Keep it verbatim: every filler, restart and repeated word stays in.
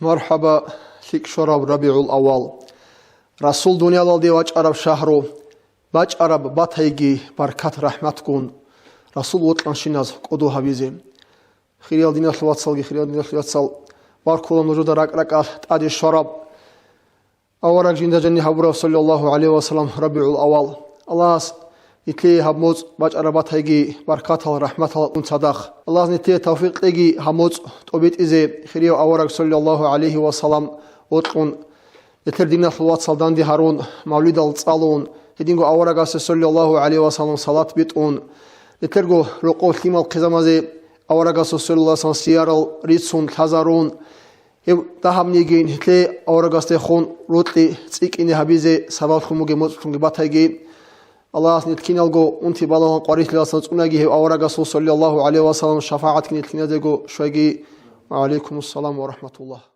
Мархаба, лъикӀ щвараб РабигӀул-аввал. Расул дуниялалде вачӀараб шагьру, бачӀараб батайги баркат-рахӀматгун, Расул вокьанщиназ кӀодо гьабизе. Хириял диналъул вацалги, хириял диналъул яцал, баркула нужеда ракӀ-ракӀалъ тӀаде щвараб, авараг жинда жаниб гьабураб, саллаллагьу гӀалайгьи вассалам, РабигӀул-аввал. Аллагьас нилъее гьаб моцӀ бачӀараб батайги баркатал, рахӀматал ун цадахъ. Аллагьас нилъее тавфикъ кьеги гьаб моцӀ тӀобитӀизе, хирияв авараг, саллаллагьу гӀалайгьи вассалам, вокьун, нилъер диналъул вацал данде гьарун, мавлидал цӀалун, гьединго аварагасе, саллаллагьу гӀалайгьи вассалам, салат битӀун, нилъерго рокъов лъимал хъизамазе аварагасул, саллаллагьу гӀалайгьи вассалам, сиярал рицун, лъазарун, гьеб дагьабниги нилъее аварагасдехун рокьи цӀикӀкӀине гьабизе сабаблъун бугеб моцӀлъунги батайги. Аллагьас нилъ киналго унти балагьун къварилъиласан цӀунаги гьев аварагасул, саллаллагьу гӀалайгьи вассалам, шафагӀатги нилъ киназего щвайги. Ва гӀалайкумуссалам ва рахӀматуллагь.